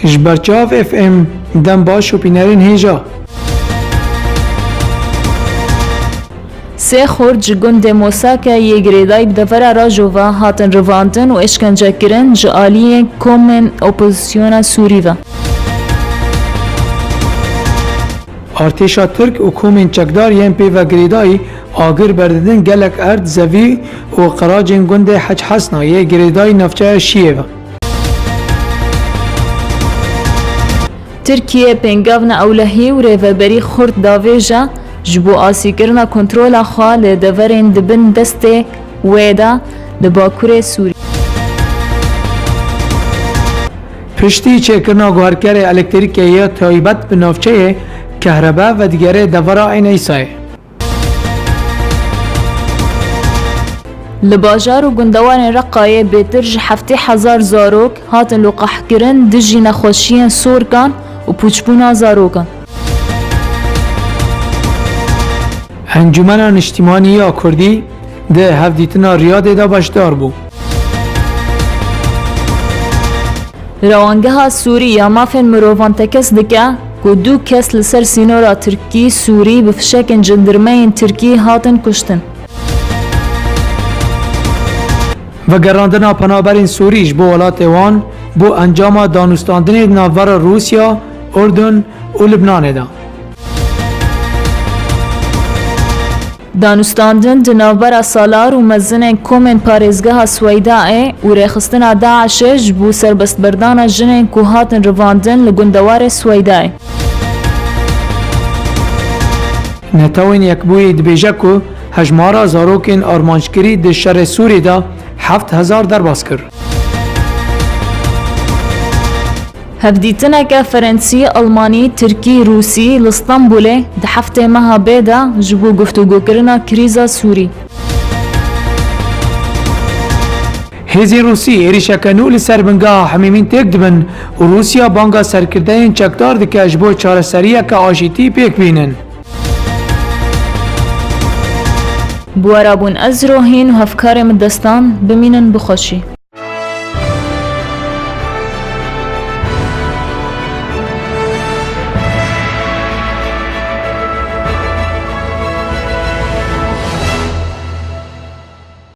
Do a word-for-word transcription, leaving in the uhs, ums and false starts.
Ji Berçav F M, dem baş û bînerên hêja. Sê xort ji gundê Mosake yê girêdayî bi devera Rojova hatin rivandin û êşkencekirin ji aliyê komên opozisyona Sûrî ve. Artêşa Tirk û komên çekdar yên pê ve girêdayî agir berdidin gelek erd, zevî û qiracên gundê Hec Hesna yê girêdayî navçeya Şiyê ve. Tirkiye pêngavna ewlehî û rêveberî xurt davêje ji bo asîkirina kontrola xwe li deverên di bin destê wê de li Bakurê Sûrî. Piştî çêkirina guherkerê elektrîkê ya taybet bi navçeyê, kehrebe vedigere devera Eneysayê. Li bajar û gundewarên Reqayê bêtir ji heftê hezar zarok hatin lûqehkirin dijî nexweşiyên sorkan û pûçbûna zarokan. Encûmena Niştimanî ya Kurdî di hevdîtina Riyadê de beşdar bû. Rewangeha Sûrî ya mafên mirovan tekez dike ku du kes li ser sînora Tirkî-Sûrî bi fişekên cendirmeyên Tirkî hatin kuştin. Vegerandina penaberên Sûrî ji bo welatê wan bû encama danûstandinê di navbera Rûsya, Urdun û Libnanê de. Danûstandin di navbera Salar û mezinên komên parêzgeha Sweydaê û rêxistina DAIŞê ji bo serbestberdana jinên ku hatin rivandin li gundewarê Sweydaê. Netewên Yekbûyî dibêje ku hejmara zarokên armanckirî di şerê Sûrî de heft hezar derbas kir. Hevdîtineke Ferensî, Almanî, Tirkî, Rûsî li Stenbolê di heftê meha bê de ji bo guftûgokirina krîza Sûrî. Hêzên Rûsî êrîşeke nû li ser bingeha Hemîmîn têk dibin û Rûsya banga serkirdeyên çekdar dike ji bo çareseriyeke aşîtî pêk bînin. Bi we re bûn ez Rohîn û hevkarê min Destan, bimînin bi xweşî.